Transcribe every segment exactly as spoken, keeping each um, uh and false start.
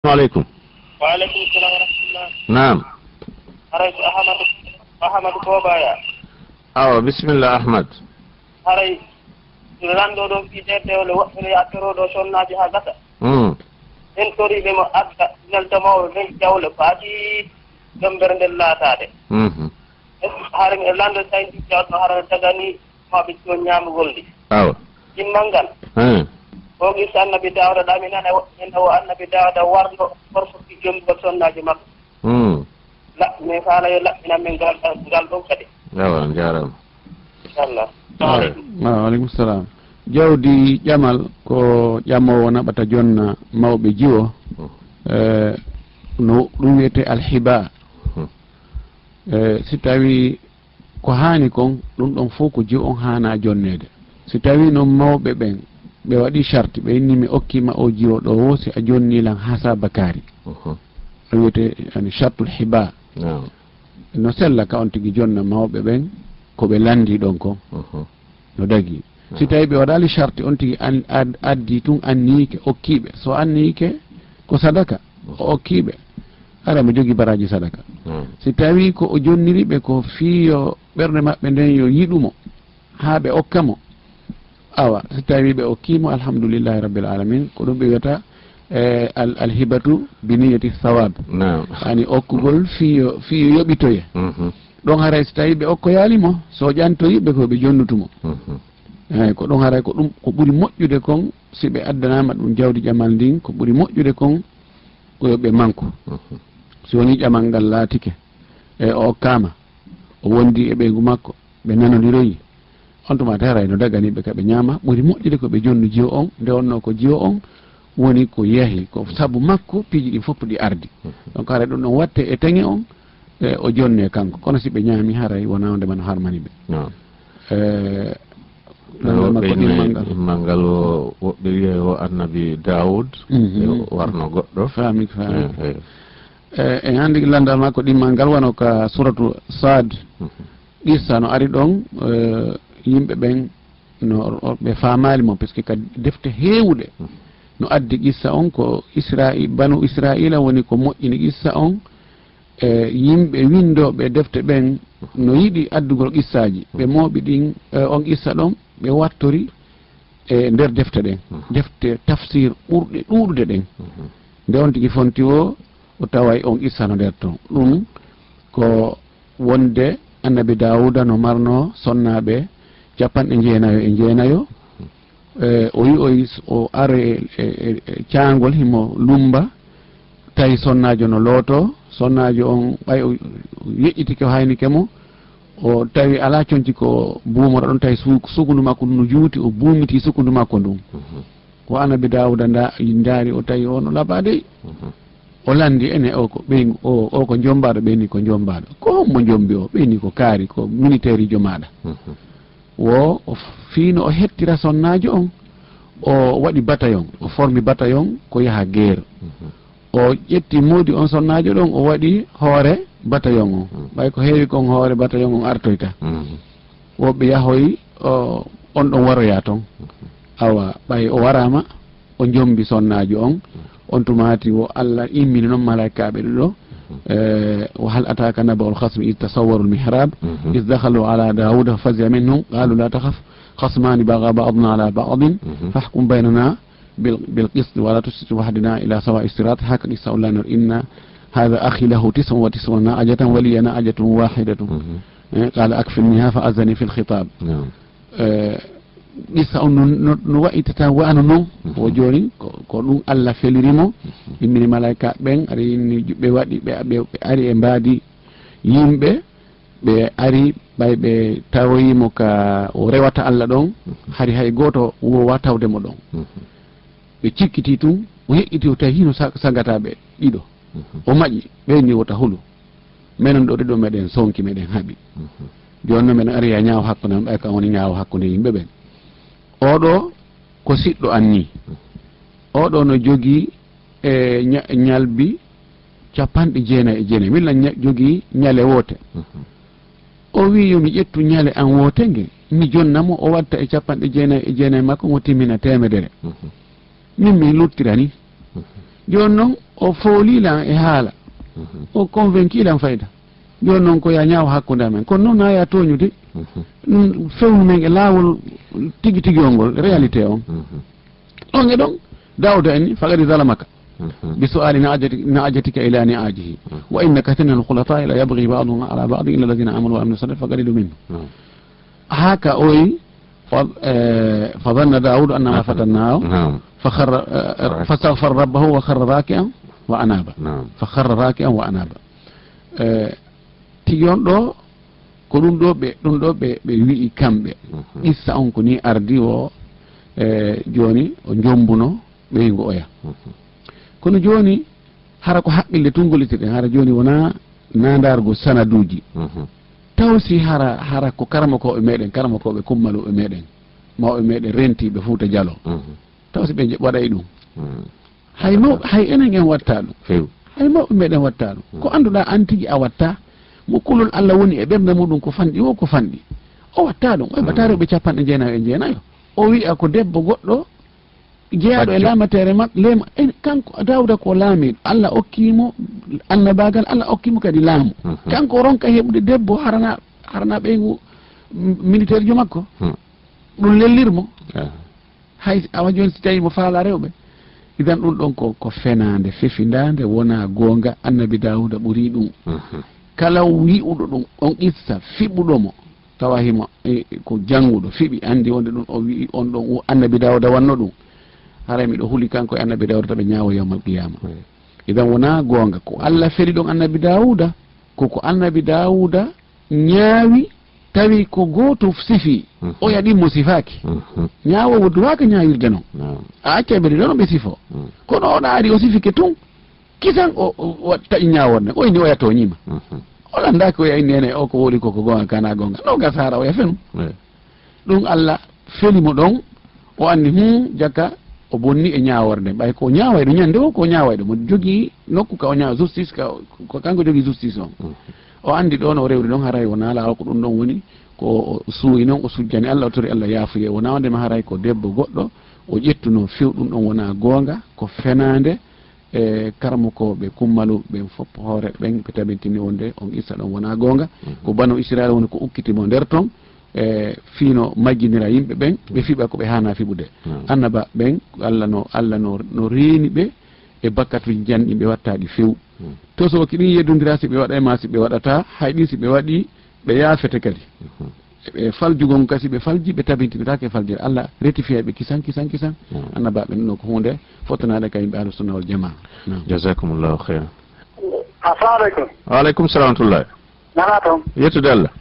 Aleykum. Wa aleykum salam wa rahmatullah. Naam. Haray ko Ahmadu, Ahmadu Bobaya. Awa, bisimilla, Ahmad. Haray lanɗo ɗo fii ɗee dewle woɓɓe no yaha toroo ɗo sonnaaji haa gasa. Mm. En toriiɓe mo adda nelda mawɗo nden jawle faati ɗon mbere nden laataade. Mhm. Hare lanɗo tawi jawɗo hara dagani maɓe toon ñaamugol ndi. Awa. Ɗimmal ngal. Hmm. O gisa annabi Daawda ɗaminana woɓɓe men o annabi Daawda warno forfoti jombugol sonnaaji makko. Hmm. La, mi faala yo laɓɓinan men ngal, ngal ɗon kadi. Awa, on jaaraama. Inchallah. Awa. Awa, aleykum salam. Jawdi ƴamal ko ƴamoowo naɓata jonna mawɓe jiwo. Hmm. Eh, no ɗum wiyetee alhiba. Hmm. Eh, si tawi ko haani kon, ɗum ɗon fof ko jiwo on haana jonneede. Si tawi noon mawɓe ɓen, ɓe waɗi sarti, ɓe inni mi okki ma o jiwo ɗo wo, si a jonni lan hasa bakari. Mhm. Ɗum wiyetee, yani, sartul hiba. Naam. No sella ka on tigi jonna mawɓe ɓen, ko ɓe landi ɗon kon. Mhm. No dagi. Si tawi ɓe waɗaali sarti, on tigi an-, ad-, addi tun anniike, okkiiɓe. So anniike, ko sadaka, o okkiiɓe. Hara mo jogii baraaji sadaka. Hmm. Si tawi ko o jonniri ɓe ko fii yo ɓernde maɓɓe nden yo yiɗu mo, haa ɓe okka mo. Awa, si tawi ɓe okkii mo, alhamdulillahi rabbil alamin, ko ɗum ɓe wiyata, eh, al-, alhibatu bi niyyati thawab. Naam. Ani okkugol fii yo, fii yo yoɓitoye. Mhm. Ɗon haray si tawi ɓe okkoyaali mo, so ƴantoyi ɓe ko ɓe jonnutu mo. Mhm. Eey, ko ɗum haray ko ɗum, ko ɓuri moƴƴude kon, si ɓe addanaama ɗum jawdi ƴamal ndin, ko ɓuri moƴƴude kon, ko yo ɓe manku. Mhm. Si wonii ƴamal ngal laatike, e o okkaama, o wondi e ɓeyngu makko, ɓe nanondiroyi, on tuma te haray no dagani ɓe ka ɓe ñaama, ɓuri moƴƴude ko ɓe jonnu jiwo on, nde wonnoo ko jiwo on woni ko yahi, ko sabu makko piiji ɗin fof ɗi ardi. Mhm. Donc haray ɗum ɗon watte e teŋe on, e o jonne kanko. Kono si ɓe ñaami, haray wonaa wonde man harmani ɓe. Naam. Eh, lanndal makko ɗimmal ngal. Ɗimmal ngal o, woɓɓe wiya o annabi Daawud, mhm, e o warno goɗɗo. Faami, faami. Eh, eh. Eh, en anndi lanndal makko ɗimmal ngal wano ka suratu Saad. Mhm. Qissa no ari ɗon, eh, yimɓe ɓen no, ɓe faamaali mo, parce que ka defte heewuɗe, mhm, no addi qissa on ko Isra'i-, banu Isra'iila woni ko moƴƴini qissa on, e yimɓe winndooɓe defte ɓen no yiɗi addugol qissaaji. Ɓe mooɓi ɗin, e, on qissa ɗon, ɓe wattori e nder defte ɗen, mhm, defte tafsir ɓurɗe ɗuuɗude ɗen. Mhm. Nde on tigi fonti o, o taway on qissa no nder ton. Ɗum ko wonde annabi Daawuda no marno sonnaaɓe capanɗe jeenayo e jeenayo. E, o wi'oyi s-, o ara e, e, e, e caangol himo lumba, tawi sonnaajo no looto. Sonnaajo on, ɓay o yeƴƴitike, o haynike mo, o tawi alaa conci ko buumora ɗon, tawi su-, sukundu makko ndu no juuti, o buumiti sukundu makko ndun. Mhm. Ko annabi Daawuda nda-, ndaari, o tawi o no laɓaa dey. Mhm. O lanndi ene o ko ɓeyngu, o, o ko jommbaaɗo, ɓeyni ko jommbaaɗo. Ko hombo jommbi o? Ɓeyni ko kaari, ko militeeriijo maaɗa. Mhm. Wo o f-, fii no o hettira sonnaajo on, o waɗi batayon, o formi batayon ko yaha geer. Mhm. O ƴetti moodi on sonnaajo ɗon, o waɗi hoore batayon on. Mhm. Ɓay ko heewi kon hoore batayon on artoyta. Mhm. Wo ɓe yahoyi, o, on ɗon waroya ton. Mhm. Awa, ɓay o waraama, o jombi sonnaajo on. Mhm. On tumaati wo Allah immini non malaa'ikaaɓe ɗiɗo. Mhm. Eh, wa hal ataka naba'ul khasmi idh tasawwarul mihrab, mhm, idh dakhalu ala Dawuda fa fazi'a minhum, qalu la takhaf, khasmani bagha ba'duna ala ba'din, mhm, fahkum baynana bil, bil qist wa la tushtit wahdina ila sawa'i sirat. Haka qissa ullahi nur inna hadha akhi lahu tis'un wa tis'una na'jatan wa liya na'jatun wahidatun. Mhm. Eh, qala akfilniha fa azani fil khitab. Naam. Eh, qissa on no, no, no wa'itata wano non. Mhm. Wo jooni ko, ko ɗum Allah feliri mo. Mhm. Immini malaa'ika ɓen, ari inni ju-, ɓe waɗi, ɓe, ɓe, ɓe ari e mbaadi yimɓe, ɓe ari ɓay ɓe tawoyi mo ka o rewata Allah ɗon, mhm, hari hay gooto woowa tawde mo ɗon. Mhm. Ɓe cikkiti tun, o heƴƴiti o tawi hino sa-, sagata ɓe ɗiɗo. Mhm. O maƴi, ɓe ni wota hulu. Menen ɗo ɗiɗo meɗen sonki, meɗen haɓi. Mhm. Jooni non meɗen ari ya ñaawo hakkunde am, ɓay kam woni ñaawo hakkunde yimɓe ɓen. Oɗo ko siɗɗo an ni. Mhm. Oɗo no jogii e ña-, ñalbi capanɗe jeenayi e jeenayi. Min lan ña-, jogii ñale woote. Mhm. O wi'i yo mi ƴettu ñale an woote nge, mi jonna mo, o watta e capanɗe jeenayi e jeenayi makko, ngo timmina teemedere. Mhm. Min mi luttirani. Mhm. Jooni noon, o foolii lan e haala. O convaincu lan fayda. Jooni noon, ko ya ñaaw hakkunde amen. Kono noon, na ya tooñude. Ɗum fewnu men e laawol tigi tigi on ngol, réalité on. Ɗon e ɗon, Daawuda en ni, faqad zalamaka. Bi su'ali na'ajati-, na'ajatika ila ni'ajihi. Wa inna kathiran min al-khulata'i la yabghi ba'duhum ala ba'din illa alladhina amanu wa amilu salihati fa qalilu minhum. Haka oyi, fa, eh, fa dhanna Dawudu annama fatannahu, naam, fa kharra, eh, eh, fastaghfara rabbahu wa kharra raki'an wa anaba. Naam. Fa kharra raki'an wa anaba. Eh, tigi on ɗo, ko ɗum ɗo ɓe, ɗum ɗo ɓe, ɓe wi'i kamɓe. Qissa on ko ni ardi o, eh, jooni o jombuno ɓeyngu oya. Kono jooni, hara ko haqqille tun gollitiɗen, hara jooni wona nandargo sanaduuji. Taw si hara, hara ko karamokooɓe meɗen, karamokooɓe kummaluɓe meɗen, mawɓe meɗen rentiiɓe Fuuta Jalo. Taw si ɓe je-, waɗay ɗum. Hay maw-, hay enen en watta ɗum. Few. Hay mawɓe meɗen watta ɗum. Ko annduɗaa an tigi a watta, mo kulol Allah woni e ɓernde muɗum ko fanɗi o, ko fanɗi. O watta ɗum. Oy bataare ɓe capanɗe jeenayo e jeenayo. O wi'a ko debbo goɗɗo jeyaaɗo e laamateere maɓɓe, leema, en, kanko Daawuda ko laamiiɗo, Allah okkii mo annabaagal, Allah okkii mo kadi laamu. Kanko o ronka heɓude debbo harana, harana ɓeyngu m-, militeerjo makko. Ɗum lellir mo. Hay awa jooni si tawii mo faalaa rewɓe. Idan ɗum ɗon ko, ko fenaande, fefindaande, wonaa goonga. Annabi Daawuda ɓurii ɗum. Kala wi'uɗo ɗum, on qissa, fiɓuɗo mo, tawa himo, e, ko jannguɗo, fiɓi, anndi wonde ɗum o wi'i on ɗon, o annabi Daawuda wanno ɗum. Haray miɗo huli kanko e annabi Daawuda taɓe ñaawo yawmal qiyama. Idan wonaa goonga. Ko Allah feli ɗon annabi Daawuda, ko ko annabi Daawuda ñaawi, tawi ko gooto sifi, oya ɗimmo sifaaki. Ñaawo woddu waaka ñaawirde noon. A acca ɓe ɗon ɓe sifo. Kono oɗa ari o sifike tun. Kisan o, o, o taƴi ñaaworde, o inni oya tooñiima. O lanndaaki oya inni ene o ko wowli ko, ko goonga kana goonga. No gasa hara oya fenu. Ɗum Allah feli mo ɗon, o anndi, hum, jaka o bonni e ñaaworde. Ɓay ko ñaawayɗo ñande o, ko ñaawayɗo mo jogii nokku ka o ñaawa justice, ka, ko kanko jogii justice on. O anndi ɗon o rewri ɗon haray wonaa laawol ko ɗum ɗon woni, ko o suuyi noon, o sujjani Allah, o tori Allah yaafuye. Wonaa wonde ma haray ko debbo goɗɗo, o ƴettuno few ɗum ɗon wonaa goonga, ko fenaande, e karamokooɓe kummalu ɓen fof, hoore ɓen ɓe tabintini wonde on qissa ɗon wonaa goonga. Ko Banu Israila woni ko ukkiti mo nder ton, e fii no majjinira yimɓe ɓen, ɓe fiɓa ko ɓe haanaa fiɓude. Annaba ɓen, Allah no, Allah no, no reeni ɓe e bakkatuuji janɗi ɓe wattaaɗi few. To so ki ɗin yeddondira si ɓe waɗay ma si ɓe waɗataa, hay ɗin si ɓe waɗi, ɓe yaafete kadi. E ɓe faljugol ngon kasi ɓe falji, ɓe tabintinataake e faljere. Allah rectifiya ɓe kisan, kisan, kisan. Annabaaɓe ɗum ɗo ko huunde fottanaade ka yimɓe Ahlu Sunna wal Jamaa. Naam. Jazakumullahu khairan. Assalamu alaikum. Wa alaikum salam wa rahmatullah. Nana toon? Yettude Allah.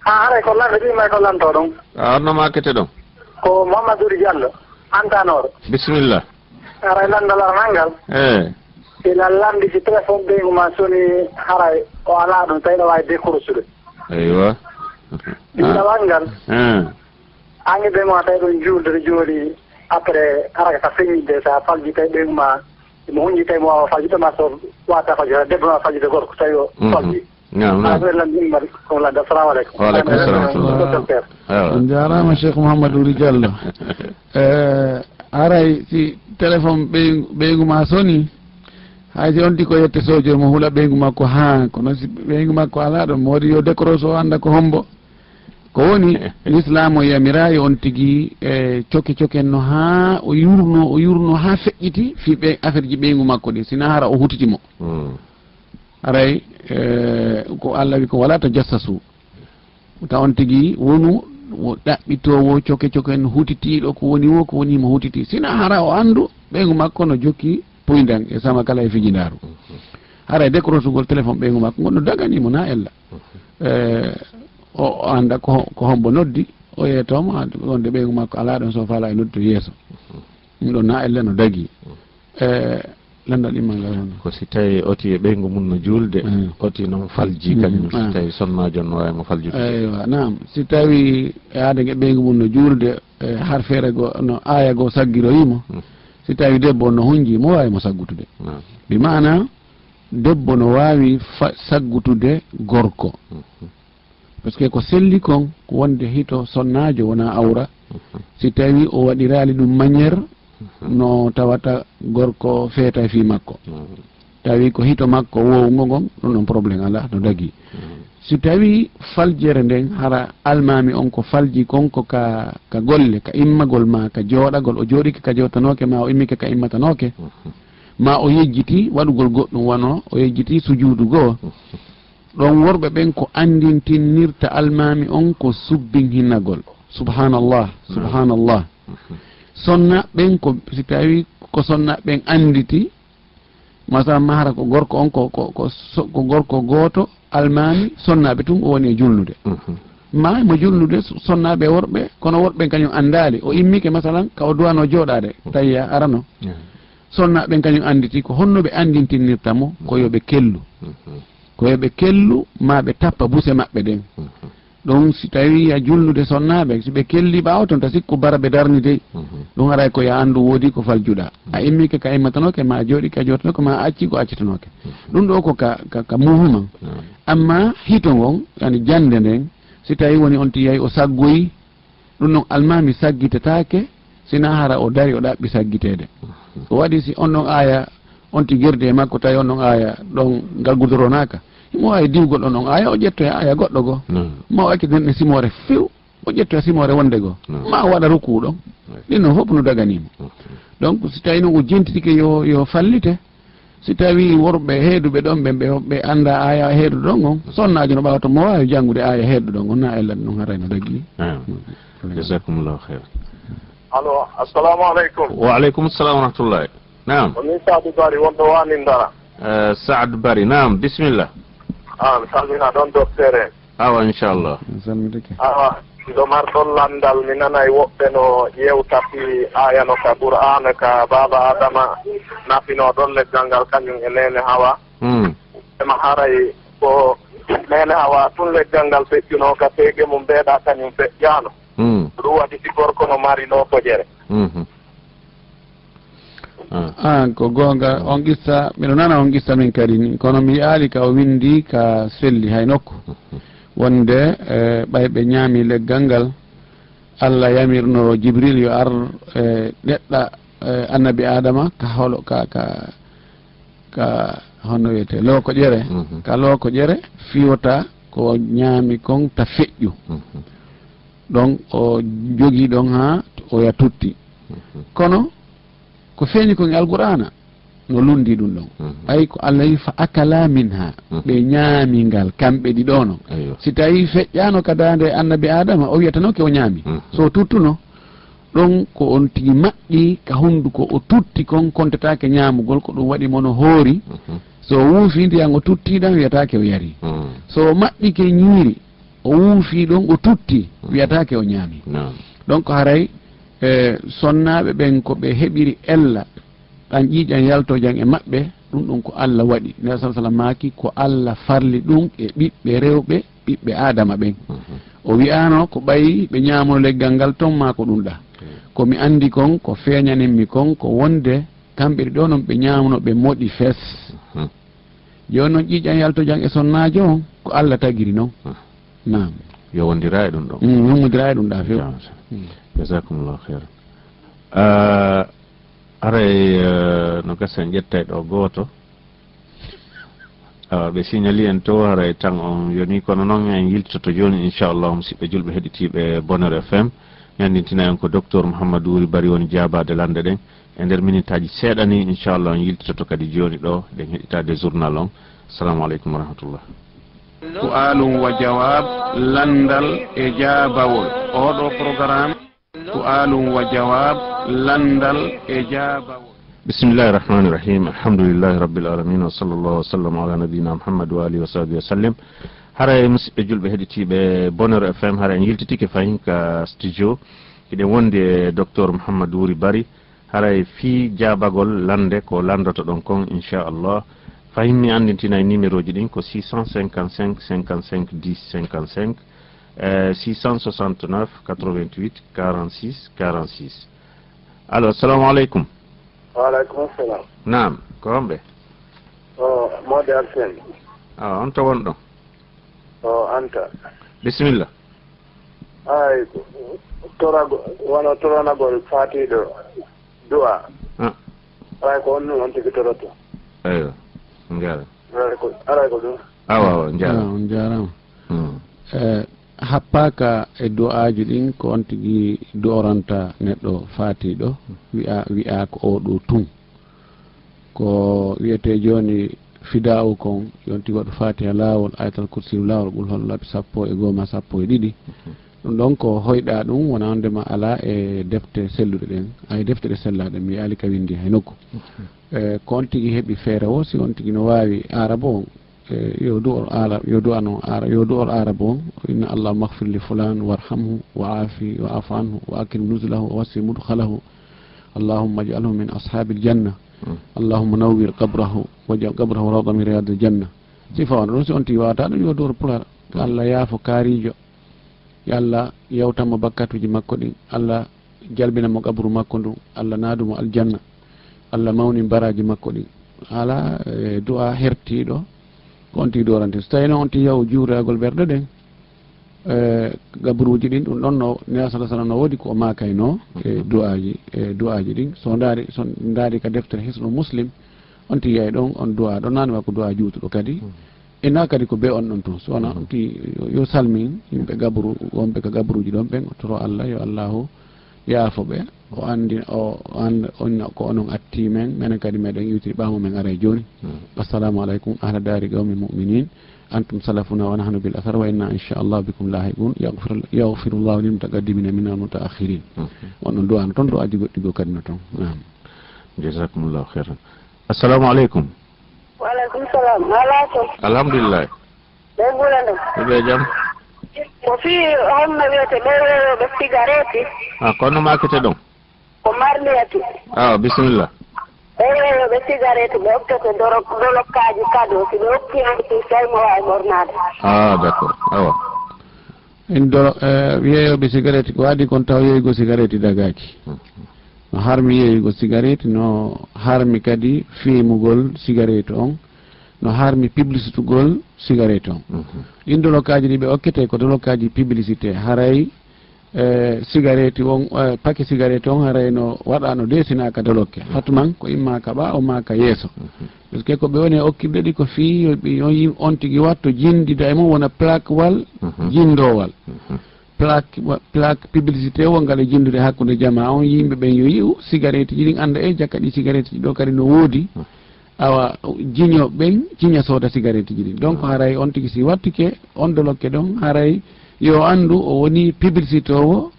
Ha, haray ko lamɓe ɗi may ko lanto ɗon. A arno ma kete ɗon. Ko Mamadou Diallo, Antanor. Bismillah. Haray lanndal aranal ngal. Eh. Ina lanndi si téléphone ɓeyngu ma soni, haray o alaa ɗum, tawi ɗo waawi décrochude. Eywa. Ina wanngal. Eh. An e ɓeyngu ma tawi ɗon juulde, ɗo jooni, après, hara ka feññinde, so a falji tawi ɓeyngu ma, mo hunji tawi mo waawa faljude ma, so waata faljude, debbo ma faljude gorko, tawi o falji. Naam, naam. Assalamu alaikum. Wa alaikum salam wa rahmatullah. Docteur. Awa. On jaaraama Cheikh Mouhamadou Wuri Diallo. Eh, haray si téléphone ɓey-, ɓeyngu ma soni, hay si on tigi ko yette sojo mo hula ɓeyngu makko haa, kono si ɓeyngu makko alaa ɗon, mo waɗi yo décroche o annda ko hombo. Ko woni, l'islam o yamirayi on tigi, e coke coken no haa o yurno, o yurno haa feƴƴiti fii ɓe affaire ji ɓeyngu makko ɗi, sina hara o hutiti mo. Haray, eh, ko Allah wi ko, "Wala tajassasu." Taw on tigi wonu wo ɗaɓɓitoowo coke coke en hutitiiɗo, ko woni wo, ko woni mo hutiti. Sina hara o anndu ɓeyngu makko no jokki puyndan e sama kala e fijindaaru. Haray décrochugol téléphone ɓeyngu makko ngon no dagani mo na ella. Eh, o, o annda ko, ko hombo noddi, o yeetoo mo, wonde ɓeyngu makko alaa ɗon, so faala e noddi to yeeso. Ɗum ɗon na ella no dagi. Eh, lanndal immal ngal hono? Ko si tawi oti e ɓeyngu mum no juulde, oti noon falji kañum, si tawi sonnaajo no waawi mo faljude. Eywa, naam. Si tawi e aada nge ɓeyngu mum no juulde, e har feere goo, no aaya goo saggiroyi mo, si tawi debbo on no hunji, mo waawi mo saggutude. Naam. Bi maana, debbo no waawi fa-, saggutude gorko. Parce que ko selli kon, ko wonde hito sonnaajo wona awra, si tawi o waɗiraali ɗum manière no tawata gorko feeta fii makko. Mhm. Tawi ko hito makko woowungo ngon, ɗum ɗon problème alaa, no dagii. Mhm. Si tawi faljere nden hara almaami on ko falji kon ko ka, ka golle, ka immagol ma ka jooɗagol, o jooɗike ka jooɗtanooke ma o immike ka immatanooke, mhm, ma o yejjiti waɗugol goɗɗum wano o yejjiti sujuudu goo. Mhm. Ɗon worɓe ɓen ko anndintinirta almaami on ko subbinhinagol. Subhanallah, mhm, subhanallah. Mhm. Sonna ɓen ko, si tawi ko sonna ɓen annditi, masalan, ma hara ko gorko on, ko, ko, ko so-, ko gorko gooto, almaami, sonnaaɓe tun, o woni e julnude. Mhm. Ma mo julnude, so-, sonnaaɓe worɓe, kono worɓe kañum anndaali. O immike, masalan, ka o duwano jooɗaade, mhm, tayya arano. Mhm. Sonnaaɓe kañum annditi ko honno ɓe anndintinirta mo, ko yo ɓe kellu. Mhm. Ko yo ɓe kellu, ma ɓe tappa buse maɓɓe ɗen. Mhm. Ɗum si tawi a julnude sonnaaɓe, si ɓe kelli ɓaawo ton, ta sikku bara ɓe darni dey. Mhm. Ɗum haray ko ya anndu woodi ko faljuɗa. A immike ka immatanooke, ma a jooɗike a jooɗatanoke, ma a acci ko accitanooke. Mhm. Ɗum ɗo ko ka, ka, ka muhuman. Naam. Amma hito ngon, yani jannde nden, si tawi woni on tiyay o saggoyi, ɗum ɗon almaami saggitetaake, sina hara o dari o ɗaɓɓi saggiteede. Mhm. Ko waɗi si on ɗon aaya, on tigirde e makko, tawi on ɗon aaya ɗon ngal gudoronaaka, himo waawi diwgol on ɗon aaya, o ƴettoya aaya goɗɗo goo. Mhm. Ma o accita nden simoore few, o ƴettoya simoore wonde goo. Mhm. Ma o waɗa rukuu ɗon. Mhm. Ɗin non fof no daganiimo. Mhm. Donc, si tawi non o jentitike yo, yo fallite, si tawi worɓe heeduɓe ɗon ɓen, ɓe, ɓe annda aaya heeduɗo ɗon on, sonnaajo no ɓaawata mo waawi janngude aaya heeduɗo ɗon on, na ella ɗum haray no daggi. Naam. Mm. Jazakumullahu khairan. Allo, assalamu alaikum. Wa alaikum assalam wa rahmatullahi. Naam. O min Saadu Bari, wonɗo Waani Ndara. Eh, Saad Bari, naam, bismillah. Ah, mi salmina ɗon, docteur en. Awa, inchallah. Mi salmitike. Awa, ɗo marɗon lanndal, mi nanay woɓɓe no yewta fii aaya no ka Qur'aana ka baaba Adama nafinoo ɗon leggal ngal kañum e neene Hawa. Hmm. Ema haray ko neene Hawa tun leggal ngal feƴƴunoo ka seege mum, mbeeɗa kañum feƴƴaano. Hmm. Ko ɗum waɗi si gorko no mari lookojere. Mhm. Ah. Ah, ko goonga, on qissa, miɗo nana on qissa min kadi ni, kono mi yi'aali ka o winndi ka selli hay nokku. Wonde, eh, ɓay ɓe ñaami leggal ngal, Allah yamirno Jibril yo ar, eh, neɗɗa, eh, annabi Adama ka holo, ka, ka, ka honno wiyetee, lookojere. Mhm. Ka lookojere fii wota ko ñaami kon ta feƴƴu. Mhm. Ɗon o jogii ɗon haa o ya tutti. Mhm. Kono ko feeñi kon e Alqur'aana, no lunndii ɗum ɗon. Mhm. Ɓay ko Allah wi, "Fa akala minha," mhm, ɓe ñaami ngal, kamɓe ɗiɗo non. Eyyo. Si tawi feƴƴaano ka daande annabi Adama, o wiyatano ke o ñaami. Mhm. So tuttuno, ɗon ko on tigi maɓɓi ka hunnduko, o tutti kon, kontataake ñaamugol, ko ɗum waɗi mono hoori. Mhm. So o wuufi ndiyan, o tutti ɗan, wiyataake o yari. Mhm. So o maɓɓike ñiiri, o wuufi ɗon, o tutti, mhm, wiyataake o ñaami. Naam. Donc haray, eh, sonnaaɓe ɓen ko ɓe heɓiri ella, ɗan ƴiiƴan yaltojan e maɓɓe, ɗum ɗum ko Allah waɗi. Nde sala sala maaki, ko Allah farli ɗum e ɓiɓɓe rewɓe, ɓiɓɓe Aadama ɓen. Mhm. O wi'aano ko ɓay ɓe ñaamo leggal ngal ton maa ko ɗum ɗa. Mhm. Ko mi anndi kon, ko feeñanin mi kon, ko wonde kamɓe ɗiɗo non ɓe ñaamno ɓe moɗi fes. Mhm. Jooni non ƴiiƴan yaltojan e sonnaajo on, ko Allah tagiri non. Mhm. Naam. Yo wondira e ɗum ɗon. Mm, yummondira e ɗum ɗa few. Jam, jam. Mm. Jazakumullahu khairan. Ah, haray, eh, no gasa en ƴettay ɗo gooto. Awa, ɓe signali en to, haray tan on yoni, kono noon en yiltoto jooni, inchallah, musiɓɓe julɓe heɗitiiɓe Bonheur F M. Mi anndintina en ko docteur Mouhamadou Wuri Bari woni jaabaade lannde ɗen. E nder minitaaji seeɗa ni, inchallah, on yiltoto kadi jooni ɗo, ɗen heɗitaade journal on. Assalamu aleykum wa rahmatullah. Su'aalun wa jawaab, lanndal e jaabawol. Oɗo programme, su'aalun wa jawaab, lanndal e jaabawol. Bismillahi rahmani rahim. Alhamdulillahi rabbil alamin. Wa sallallahu wa sallam ala nabiyyina Muhammad wa alihi wa sahbihi wa sallim. Haray musiɓɓe julɓe heɗitiiɓe Bonheur F M, haray en yiltitike fahin ka studio. Hiɗen wondi e docteur Mouhamadou Wuri Bari. Haray fii jaabagol lannde ko lanndoto ɗon kon, inchallah. Fahin mi anndintinay numéroji ɗin ko six cent cinquante-cinq, cinquante-cinq, dix, cinquante-cinq, eh, six cent soixante-neuf, quatre-vingt-huit, quarante-six, quarante-six. Allo, assalamu aleykum. Wa aleykum salam. Naam, ko homɓe? O, Mode Arsène. Awa, on to wonɗon? O, Anta. Bisimilla. Ay, torago-, wano toranagol faatiiɗo Du'a. Ah. Alaa ko on, on tigi toroto. Eywa. Njaara. Alaa ko, alaa ko ɗum. Awa, awa, njaara. Ah, on njaaraama. Hmm. Eh, happaaka e du'aaji ɗin, ko on tigi du'oranta neɗɗo faatiiɗo, wi'a, wi'a ko oo ɗoo tun. Ko wi'etee jooni fidaa'u kon, yo on tigi waɗu Faatiha laawol, Ayatal Kursi laawol, Qul huwallahu sappo e goo maa sappo e ɗiɗi. Mhm. Ɗum ɗon ko hoyɗaa ɗum, wona on ndema alaa e defte selluɗe ɗen, ay defte ɗe sellaa ɗen, mi yi'aali ka winndi hay nokku. Mhm. E, ko on tigi heɓi feere woo, si on tigi no waawi Aarabu on, e, yo du'or Aala-, yo du'ano Aara-, yo du'or Aarabu on, inna Allahumma ighfir li fulaan warhamhu wa aafi wa aafu anhu wa akrim nuzulahu wa wassi mudkhalahu. Allahumma ij'alhu min ashaabil janna. Mm. Allahumma nawwir qabrahu waj'al qabrahu rawda min riyaadil janna. Sifa on ɗon, si on tigi waawataa ɗum, yo du'or Pulaar. Mm. Allah yaafo kaariijo. Yo Allah yawtan mo bakkatuuji makko ɗin. Allah jalbina mo qabru makko ndun. Allah naadu mo aljanna. Allah mawnin baraaji makko ɗin. Alaa, e, du'a hertiiɗo ko on tigi du'orante. So tawii noon on tigi yahu juuragol ɓerɗe ɗen, e, gaburuuji ɗin, ɗum ɗon no Nela sallallahu alaihi wasallam no woodi ko o maakaynoo e du'aaji, e du'aaji ɗin. So ndaari, so ndaari ka deftere Hisnu Muslim, on tigi yi'ay ɗon on du'a ɗon, naane wa ko du'a juutuɗo kadi. Mm. Ina kadi ko be on ɗon tun. So wona Mhm. on tigi yo, yo salmin yimɓe gaburu, wonɓe ka gaburuuji ɗon ɓen, o toro Allah, yo Allahu yaafo ɓe. O anndi, o, o annd-, on, ko onon atti men, menen kadi meɗen iwtiri ɓaawo men aray jooni. Hmm. Assalamu alaikum, ahla dari qawmi mu'minin. Antum salafuna wa nahnu bil athar wa inna insha Allah bikum lahiqun. Yaghfir-, yaghfirullahu lil mutaqaddimina minna wal mutaakhirin. Hmm. On ɗon du'ano ton, du'aaji goɗɗi goo kadi no ton. Naam. Jazakumullahu khairan. Assalamu alaikum. Wa alaikum salam. Alaa ko? Alhamdulillah. Ɓe ɓura ɗum. Ɓe jam? Ko fii honno wiyete ɓe yeeyooɓe sigareeti? Ah, kono maakete ɗon? Ko marmiyatu. Ah, bisimilla. Ɓe yeeyooɓe sigareeti, ɓe okkete doro-, dolokkaaji kado, si ɓe okki on, si tawi mo waawi ɓornaade. Ah, d'accord. Awa. En dolo-, eh, yeeyooɓe sigareeti, ko adii kon taw yeeyugol sigareeti dagaaki. Hmm. No harmi yeeyugol sigareeti, no harmi kadi fiimugol sigareeti on, no harmi publicitugol sigareeti on. Mhm. Ɗin dolokkaaji ɗi ɓe okkete ko dolokkaaji publicité, haray, eh, sigareeti on, eh, pake sigareeti on haray no waɗa, no deesinaa ka dolokke. Mhm. Hatuman ko imma ka ɓaawo maa ka yeeso. Mhm. Parce que ko ɓe woni e okkirde ɗi ko fii yo ɓe, yo yim-, on tigi watto jinndida e mum wona plaque wal Mhm. jinndoowal. Mhm. Plaque, wa-, plaque publicité wongal e jinndude hakkunde jamaa on, yimɓe ɓen yo yi'u sigareetiji ɗin, annda e jaka ɗi sigareetiji ɗo kadi no woodi. Hmm. Awa, jiño ɓen, jiña sooda sigareetiji ɗin. Donc, Hmm. haray on tigi si wattike, on dolokke ɗon, haray yo anndu o woni publicité o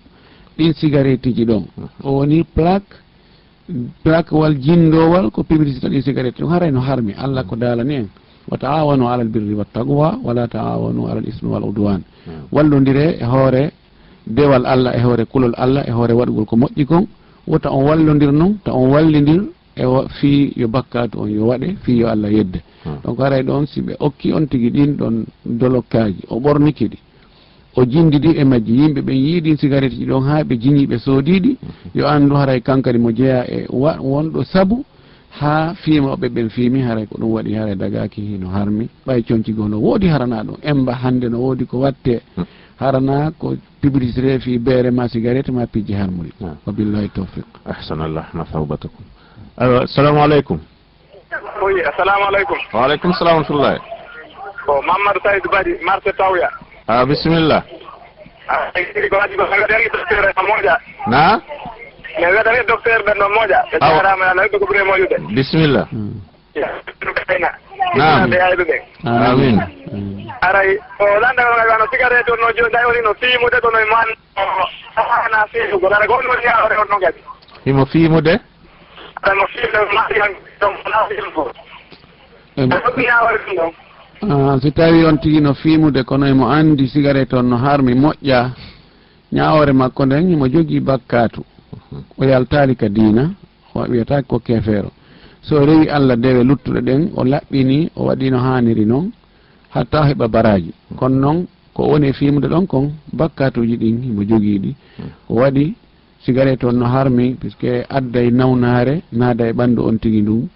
ɗin sigareetiji ɗon. Hmm. O woni plaque plaque wal jinndoowal ko publicité ɗi cigarette ɗum haray no harmi. Allah ko daalani en, "Wa ta'awanu alal birri wat taqwa, wa la ta'awanu alal ismi wal udwan." Hmm. Wallondire e hoore dewal Allah, e hoore kulol Allah, e hoore waɗugol ko moƴƴi kon. Wota on wallondir non, ta on wallindir e wa-, fii yo bakkaatu on yo waɗe, fii yo Allah yedde. Hmm. Donc haray ɗon si ɓe okki on tigi ɗin ɗon dolokkaaji, o ɓorniki ɗi, o jinndidi e majji. Yimɓe ɓen yi'i ɗin sigaretji ɗon haa ɓe jiñi ɓe soodi ɗi, yo anndu haray kankadi mo jeyaa e wa-, wonɗo sabu haa fiima ɓe ɓen fiimi, haray ko ɗum waɗi haray dagaaki hino harmi. Ɓay conci goo no woodi harana ɗum. Emba hannde no woodi ko watte harana ko publicité fii beere ma sigarette ma pijji harmuɗi. Hmm. Wa billahi tawfiq. Ahsanallah masawbatakum. Aywa, assalamu alaikum. Oui, assalamu alaikum. Wa alaikum salam wa rahmatullah. Ko Mamadou Saïd Bari, marché Tawya. Ah, bismillah. Ah, ko waɗi ko mi weɗani docteur e moƴƴa. Na? Mi weɗani docteur ɓen no moƴƴa. Ɓe Awa. Jaaraama, Allah heɓi ko ɓuri e moƴƴude. Bismillah. Hmm. Ya, kayna. Naam. Ɓe ayɓe ɓen. Amin. Amin. Amin. Aray, o landa ko ngal wano sigaret on no joni, tawi woni no fiimude kono e man, o, o, o, na fiimugo. Dara ko on woni yaawore on no kadi. Himo fiimude? Aɗa mo fiimude, ma fiimude, ɗum wona fiimugo. Em. Aɗa ɗum yaawore ɗum ɗon. Ah, si tawi on tigi no fiimude, kono emo anndi sigaret on no harmi moƴƴa, ñaawoore makko nden, himo jogii bakkaatu. Mhm. O yaltaali ka diina, o wiyataake ko keefeero. So o rewi Allah dewe luttuɗe ɗen, o laɓɓini, o waɗi no haaniri non, hatta o heɓa baraaji. Kono non, ko woni e fiimude ɗon kon, bakkaatuuji ɗin, himo jogii ɗi. Mhm. Ko waɗi, sigaret on no harmi, puisque adday nawnaare, naada e ɓanndu on tigi ndun.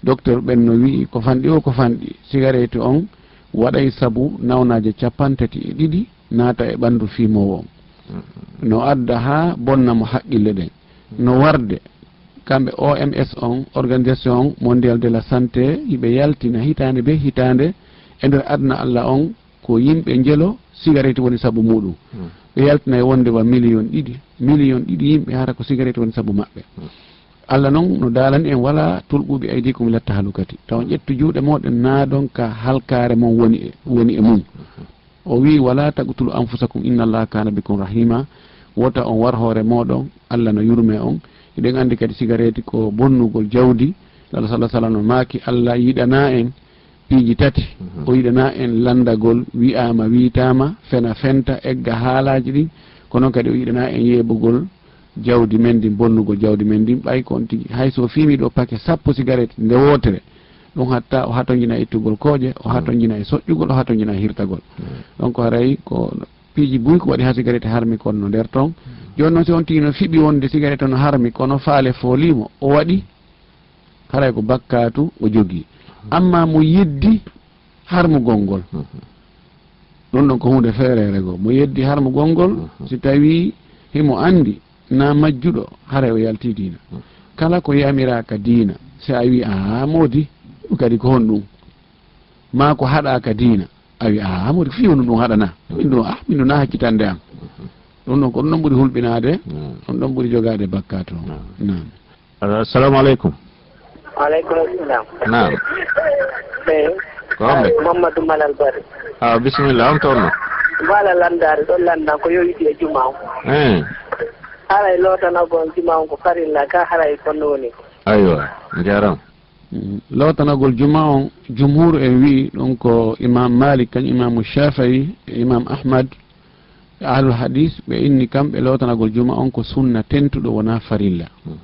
Docteur ɓen no wi'i, ko fanɗi o, ko fanɗi. Sigaret on waɗay sabu nawnaaje cappanɗe tati e ɗiɗi naata e ɓanndu fiimoowo on. Mhm. No adda haa bonna mo haqqille ɗen. No warde, kamɓe O M S on, Organisation Mondiale de la Santé, hiɓe yaltina hitaande be hitaande e nder aduna Allah on, ko yimɓe njelo sigareeti woni sabu muɗum. Hmm. Ɓe yaltinay wonde wa miliyon ɗiɗi. Miliyon ɗiɗi yimɓe hara ko sigareeti woni sabu maɓɓe. Hmm. Allah non no daalani en, "Wala tulqu bi aydikum ila tahlukati." Taw on ƴettu juuɗe mooɗon naadon ka halkaare mon woni e, woni e mum. Hmm. O wi'i, "Wala taqtulu anfusakum inna Allaha kana bikum rahima." Wota on war hoore mooɗon, Allah no yurme on. Hiɗen andi kadi sigareeti ko bonnugol jawdi. Lala sallallahu alaihi wasallam no maaki, Allah yiɗana en piiji tati. Mhm. O yiɗana en landagol, wi'ama, wiitama, fena, fenta, egga haalaaji ɗin. Kono kadi o yiɗana en yeɓugol jawdi men ndin, bonnugol jawdi men ndin. Ɓay ko on tigi, hay so fiimi ɗo pake sappo sigareeti nde wootere, ɗum hatta o hatonjina ittugol kooƴe, o Mm. hatonjina e soƴƴugol, o hatonjina e hirtagol. Mm. Donc haray ko piiji buy ko waɗi ha sigareeti harmi kon no nder ton. Mm. Jooni noon si on tigi no fiɓi wonde sigareeti no harmi, kono faale foolimo, o waɗi, haray ko bakkaatu o jogii. Mm. Amma mo yeddi harmugol ngol, Mhm. ɗum ɗon ko huunde feereere goo. Mo yeddi harmugol ngol, Mhm. si tawii himo andi na majjuɗo, haray o yaltii diina. Mhm. Kala ko yamiraaka diina, si a wii, "Aa, moodi, ɗum kadi ko honɗum?" Maa ko haɗaaka diina, a wii, "Aa, moodi, fii honɗum ɗum haɗanaa? Min ɗum, ah, min ɗum na hakkitande am." Mhm. Ɗum ɗon ko ɗum ɗon ɓuri hulɓinaade, Mhm. ɗum ɗon ɓuri jogaade bakkaatu on. Mhm. Naam. Assalamu alaikum. Wa alaikum assalam. Naam. Eh, Ko homɓe? Mamadou Malal Bari. Ah, bismillah, on toon no? Mbala landaare ɗon landan ko yowitii e juma on. Eh. Haray lootanagol juma on ko farilla ka, haray ko nooni. Aywa, njaram. Mm, lootanagol juma on, jumhur en wi'i ɗum ko Imam Malik, kañum Imamu Shafi'i, e Imam Ahmad, e Ahlul Hadis, ɓe inni kamɓe lootanagol juma on ko sunna tentuɗo, wona farilla. Mhm.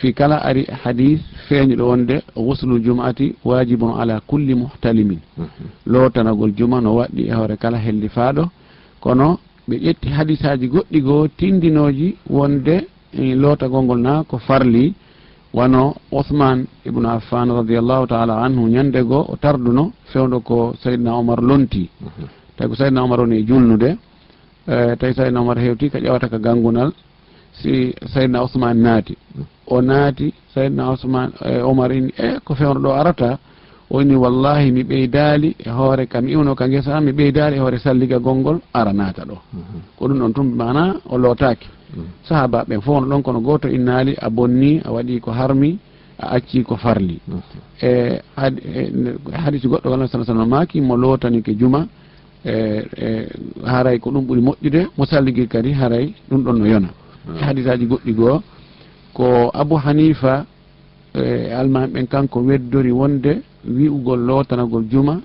Fii kala ari hadis feeñuɗo wonde, "Ghuslul jum'ati wajibun ala kulli muhtalimin." Mhm. Lootanagol juma no waɗɗi e hoore kala hellifaaɗo, kono ɓe ƴetti hadisaaji goɗɗi goo tindinooji wonde, eh, lootagol ngol na ko farli, wano Usman ibn Affan radiyallahu ta'ala anhu ñande goo o tarduno fewndo ko Sayyidina Umar lonti. Mhm. Tawi ko Sayyidina Umar woni e julnude, eh, tawi Sayyidina Umar hewti ka ƴawata ka gangunal, si Sayyidina Usman naati. Mhm. O naati, Sayyidina Usman, eh, Umar inni, "Eh, ko fewndo ɗo arata?" O inni, "Wallahi, mi ɓeydaali e hoore ka mi iwno ka ngesa am, mi ɓeydaali e hoore salligagol ngol ara naata ɗo." Mhm. Ko ɗum ɗon tun, maana o lootaaki. Mhm. Sahaaba ɓen fof no ɗon, kono gooto innaali, "A bonni, a waɗi ko harmi, a acci ko farli." Mhm. E had-, e ne-, hadisi goɗɗo, walla sallallahu alaihi wasallam maaki, mo lootanike juma, e, e, haray ko ɗum ɓuri moƴƴude, mo salligi kadi haray ɗum ɗon no yona. Mhm. E hadisaaji goɗɗi goo, ko Abu Hanifa, e, almaami ɓen kanko weddori wonde wi'ugol lootanagol juma,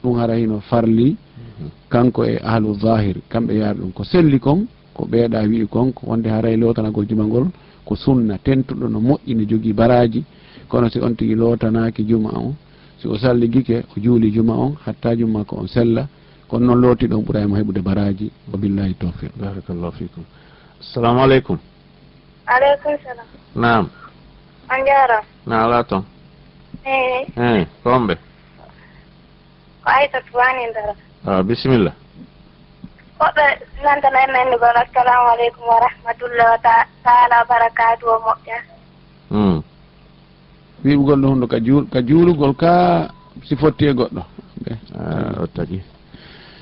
ɗum hara hino farli, Mhm. kanko e ahlu zahir, kamɓe yaari ɗum. Ko selli kon, ko ɓeeɗa wi'i kon, ko wonde haray lootanagol juma ngol ko sunna tentuɗo, no moƴƴi, no jogii baraaji, kono si on tigi lootanaaki juma on, si o salligike, o juuli juma on, hatta juma ko on sella, kono noon looti ɗon ɓuray mo heɓude baraaji. Wa billahi tawfiq. Barakallahu fikum. Assalamu alaikum. Alaikum salam. Naam. On jaaraama. Na ala toon. Eh. Eh, ko homɓe? Ko Aysatu Waani Ndara. Ah, bisimilla. Ko ɓe nantana en nannugol, "Assalamu alaikum wa rahmatullahi wa ta-, ta'ala wa barakatuhu" o moƴƴa. Hmm. Wi'ugol ɗum hunde ka juul-, ka juulugol ka si fotti e goɗɗo. Ah, o tagi.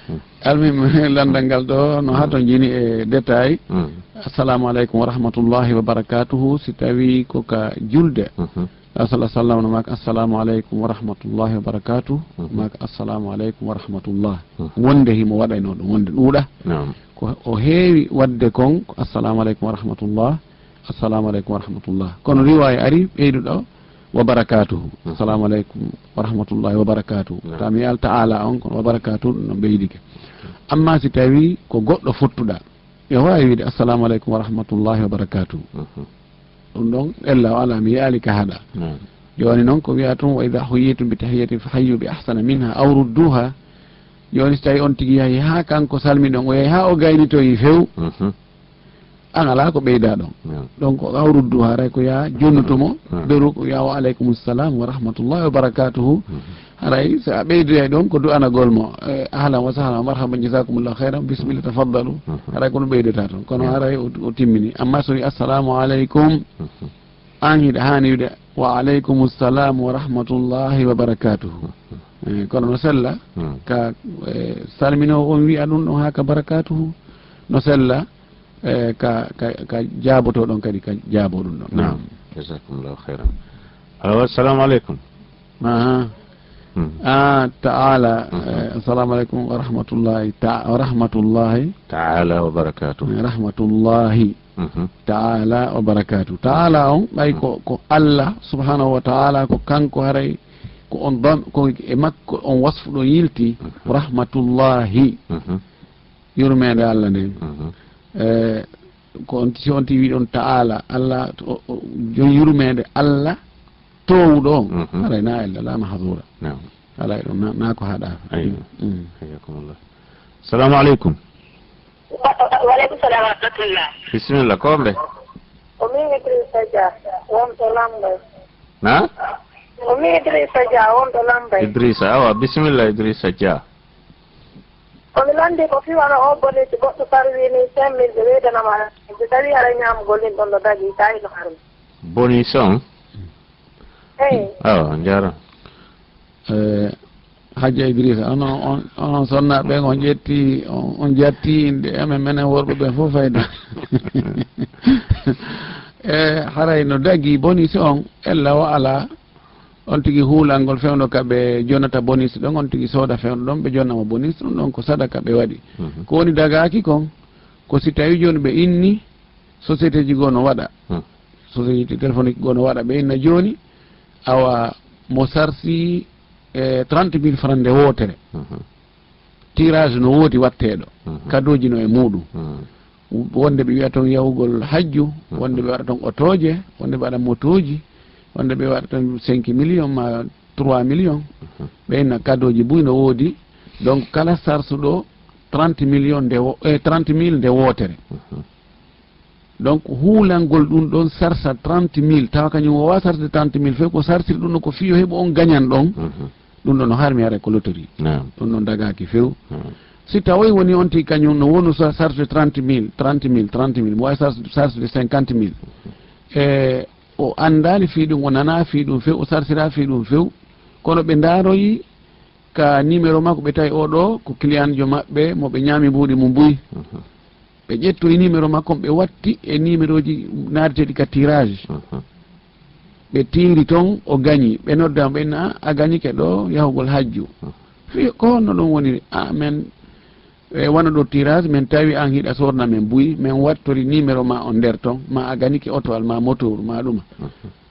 Hmm. Almuhim, landal ngal ɗo no Hmm. hatonjini e détail. Hmm. "Assalamu alaikum wa rahmatullahi wa barakatuhu." Si tawi ko ka julde, Mhm. Rasul sallallahu alaihi wasallam no maaka, "Assalamu alaikum wa rahmatullahi wa barakatuh." Mhm. Maaka, "Assalamu alaikum wa rahmatullah." Mhm. Wonde himo waɗayno ɗum, wonde ɗuuɗa. Naam. Ko o heewi waɗde kon, ko, "Assalamu alaikum wa rahmatullah. Assalamu alaikum wa rahmatullah." Kono riwaya ari, ɓeyduɗo, "Wa barakatuhu." Mhm. "Assalamu alaikum wa rahmatullahi wa barakatuhu." Naam. Tawi mi alta ala on, kono "Wa barakatuhu" ɗum no ɓeydike. Amma si tawi ko goɗɗo fottuɗa, yo waawi wiide, "Assalamu alaikum wa rahmatullahi wa barakatuhu." Mhm. Ɗum ɗon ella o alaa, mi yi'aali ka haɗa. Naam. Jooni noon ko wiya tun, "Wa idha huyyitum bi tahiyyatin fa hayyu bi ahsana minha aw rudduha." Jooni si tawi on tigi yahi haa kanko salmini on, o yahi haa o gaynitoyi few. Mhm. An alaa ko ɓeyda ɗon. Naam. Donc, aw rudduha, haray ko yaa jonnuto mo, Naam. beru ko yaa, "Wa alaikum salam wa rahmatullahi wa barakatuhu." Mhm. Haray so a ɓeydoyay ɗon ko du'anagol mo, eh, "Ahlan wa sahlan wa marhaban, jazakumullahu khairan, bismillah, tafaddalu." Mhm. Haray ko no ɓeydata toon. Kono Mhm. haray o, o timmini. Amma so wi, "Assalamu alaikum." Mhm. Aan hiɗa haani wi'ude, "Wa aleykumu salaam wa rahmatullahi wa barakatuhu." Eh, kono no sella, Hmm. ka, eh, salminoowo on wi'a ɗum ɗon haa ka barakatuhu. No sella, eh, ka, ka, ka jaabotoo ɗon kadi, ka jaaboo ɗum ɗon. Naam. Jazakumullahu khairan. Allo, assalamu aleykum. Aha. Hmm. Ah, ta'ala, Mhm. eh, assalamu aleykum wa rahmatullahi, ta-, wa rahmatullahi. Ta'ala wa barakatuh. Eh, rahmatullahi. Mhm. Ta'ala wa barakatuh. Ta'ala on, ɓay ko, ko Allah subhanahu wa ta'ala, ko kanko haray, ko on dam-, ko e makko on wasfu ɗon yilti, Mhm. rahmatullahi. Mhm. Yurmeende Allah nden. Mhm. Eh, ko on, si on ti wi'i ɗon ta'ala, Allah, o, o, jon yurmeende Allah, toowuɗo on. Mhm. Haray na illa, la mahzura. Naam. Alay ɗum, na, na ko haɗa. Aywa. Mm. Hayyakumullah. Salamu aleykum. Wa, wa, wa aleykum salam wa rahmatullah. Bisimilla, ko mbe? O min Idrissa Dia, wonto Lambay. Na? O min Idrissa Dia, wonto Lambay. Idrissa, awa, bisimilla Idrissa Dia. Ko mi lanndi ko fii wano o bonus goɗɗo sarwi ni cinq mille ɓe ɓeydanama, so tawi aɗa ñaamugol ɗin ɗon no dagii, tawi no harmi. Bonus on? Eyi. Awa, on jaaraama. Eh, Hajja Idrissa, on, on, on, on sonnaaɓe ɓen, on ƴetti, on, on ƴetti inɗe amen, menen worɓe ɓen fof fayda. Eh, haray no dagii bonus on, ella o alaa, on tigi huulangol fewndo ka ɓe jonata bonus ɗon, on tigi sooda fewndo ɗon, ɓe jonna mo bonus, ɗum ɗon ko sadaka ɓe waɗi. Mhm. Ko woni dagaaki kon, ko si tawi jooni ɓe inni, société ji goo no waɗa. Hmm. Société téléphonique goo no waɗa, ɓe inna jooni, awa mo sarsi, eh, trente mille francs nde wootere. Mhm. Tirage no woodi watteeɗo, Mhm. kadooji no e muuɗum. Mhm. Wonde ɓe wi'a toon yahugol hajju, Mhm. wonde ɓe waɗa toon otooje, wonde ɓe waɗa motooji, wonde ɓe waɗa toon cinq millions ma trois millions. Mhm. Ɓe inna kadooji buy no woodi. Donc, kala sarsuɗo trente millions nde wo-, eh, trente mille nde wootere. Mhm. Donc, huulangol ɗum ɗon sarsa trente mille, tawa kañum o waawaa sarsude trente mille few, ko sarsiri ɗum ɗon ko fii yo heɓu on gañan ɗon, Mhm. ɗum ɗon no harmi haray ko loterie. Naam. Ɗum ɗon dagaaki few. Naam. Si tawoy woni on tigi kañum no wonu sa-, sarsude trente mille, trente mille, trente mille, mo waawi sarsude, sarsude cinquante mille. E o anndaali fii ɗum, o nanaa fii ɗum few, o sarsiraa fii ɗum few, kono ɓe ndaaroyi ka numéro makko, ɓe tawi oo ɗoo ko client jo maɓɓe mo ɓe ñaami mbuuɗi mum buy. Mhm. Ɓe ƴettoyi numéro makko, ɓe watti e numéroji naateteeɗi ka tirage. Mhm. Ɓe tiiri toon, o gañi. Ɓe nodda mo, ɓe inna, "A gañike ɗoo yahugol hajju." Mhm. Fii ko honno ɗum woniri? "A, men, e wano ɗoo tirage, men tawi an hiɗa soorna men buy, men wattori numéro ma on nder toon, ma a gañike otoal, ma motouru, ma ɗuma." Mhm.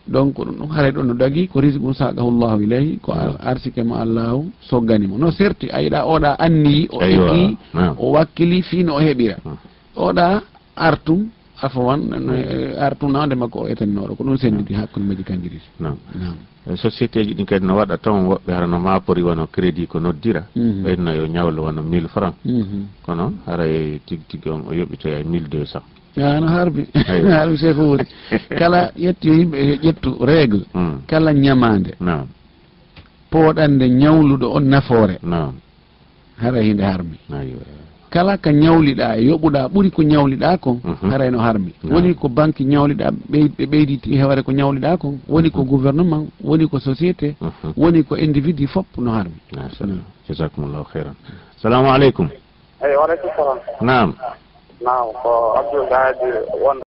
Donc, ko ɗum ɗum haray ɗon no dagii, ko risqun saqahu Allahu ilayhi, ko ar-, Mhm. arsike mo Allahu soggani mo. No serti, a yiɗa oɗa anniyi, o Eywa, egii, naam. o wakkili fii no o heɓira. Mhm. Oɗa artum, afawan, no, eh, artum nawde makko o etannooɗo. Ko ɗum sennditi hakkunde majji kanji ɗiɗi. Naam. Naam. E société ji ɗin kadi no waɗa toon, woɓɓe hara no maapori wano crédit ko noddira. Mhm. Ɓe inna yo ñawlu wano mille francs. Mhm. Kono haray tigi tigi on o yoɓitoya mille deux cents. Ah, no harmi. Eywa. No harmi, Seeku Wuri. Kala ƴettu yimɓe yo ƴettu règle. Mm. Kala ñamaande. Naam. Pooɗande ñawluɗo on nafoore. Naam. Haray hinde harmi. Aywa. Kala ka ñawliɗaa e yoɓuɗaa ɓuri ko ñawliɗaa kon, Mhm. haray no harmi. Naam. Woni ko banque ñawliɗaa, ɓey-, ɓe ɓeyditi hewere ko ñawliɗaa kon, woni ko Mhm. gouvernement, woni ko société, Mhm. woni ko individu, fof no harmi. Masha Allah. Naam. Jazakumullahu khairan. Salamu aleykum. Eyi, wa aleykum salam. Naam. Naam, ko Abdoul Gadi won